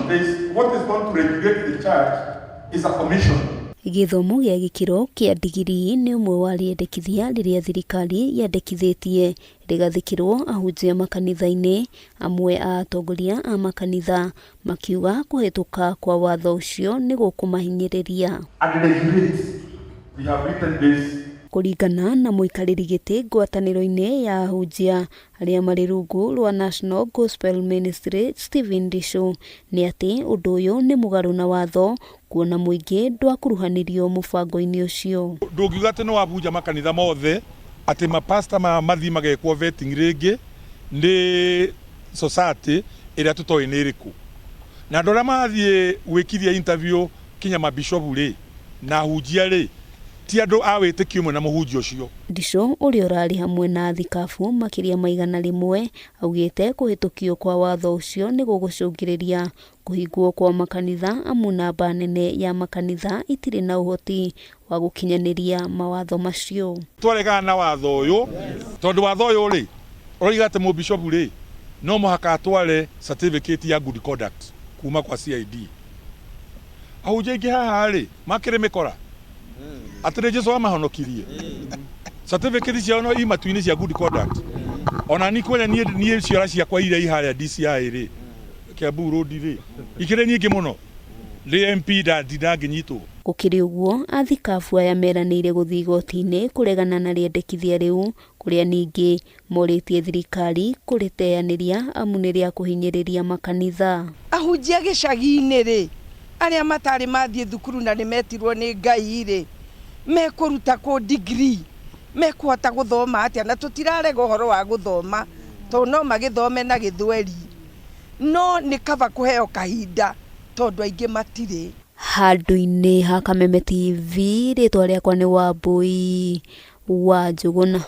There is what is going to regulate the church is a commission. Gĩthomo gĩa gĩkĩro kĩa ndigiri nĩ ũmwe wa rĩendekithia rĩrĩa thirikari yendekithĩtie rĩgathĩkĩrwo ahunjia makanitha-inĩ. Amwe a atongoria a makanitha makiuga kũhĩtũka kwa watho ũcio nĩ gũkũmahinyĩrĩria. And regulate. We have written this. Kũringana na mũikarĩri gĩtĩ ngwatanĩro-inĩ ya ahunjia arĩa marĩ rungu rwa National Gospel Ministry Stephen Ndichu nĩ atĩ ũndũ ũyũ nĩ mũgarũ na watho kuona mũingĩ ndwakuruhanirio mũbango-inĩ ũcio. Ndũngiuga atĩ nĩ wabunja makanitha mothe atĩ mapasta maya mathiĩ magekwo vetting rĩngĩ nĩ society ĩrĩa tũtoĩ nĩ ĩrĩkũ. Na andũ arĩa marathiĩ gwĩkithia interview kinya mabishopu rĩ na ahunjia rĩ ti andũ a wĩtĩkio ũmwe na mũhunjia ũcio. Ndichu ũrĩa ũrarĩ hamwe na thikabu makĩria ma 100 augĩte kũhĩtũkio kwa watho ũcio nĩ gũgũcũngĩrĩria kũhingwo kwa makanitha amu namba nene ya makanitha itirĩ na ũhoti wa gũkinyanĩria mawatho macio. Twaregana na watho ũyũ tondũ watho ũyũ rĩ ũroiga atĩ mũbishopu rĩ no mũhaka atware certificate ya good conduct kuma kwa CID. Ahunjia aingĩ haha rĩ makĩrĩ mĩkora atĩ nĩ Jesu wamahonokirie. Certificate ciao no i matu-inĩ cia good conduct. Ona ni kwene niĩ ciora ciakwa iria i harĩa DCI rĩ Kiambu Road rĩ ikĩrĩ nyingĩ mũno ndĩ MP ndangĩnyitwo. Gũkĩrĩ ũguo, athikabu aya meranĩire gũthiĩ igoti-inĩ kũregana na rĩendekithia rĩu kũrĩa ningĩ morĩtie thirikari kũrĩteanĩria amu nĩ rĩa kũhinyĩrĩria makanitha. Ahunjia gĩcagi-inĩ rĩ arĩa matarĩ mathiĩ thukuru na nĩ metirwo nĩ Ngai rĩ mekũruta kũ degree mekũhota gũthoma atĩa? Na tũtirarega ũhoro wa gũthoma tondũ no magĩthome na gĩthweri, no nĩ kaba kũheo kahinda tondũ aingĩ matirĩ. Handũ-inĩ ha Kameme TV, rĩtwa rĩakwa nĩ Wambũi wa Njũgũna.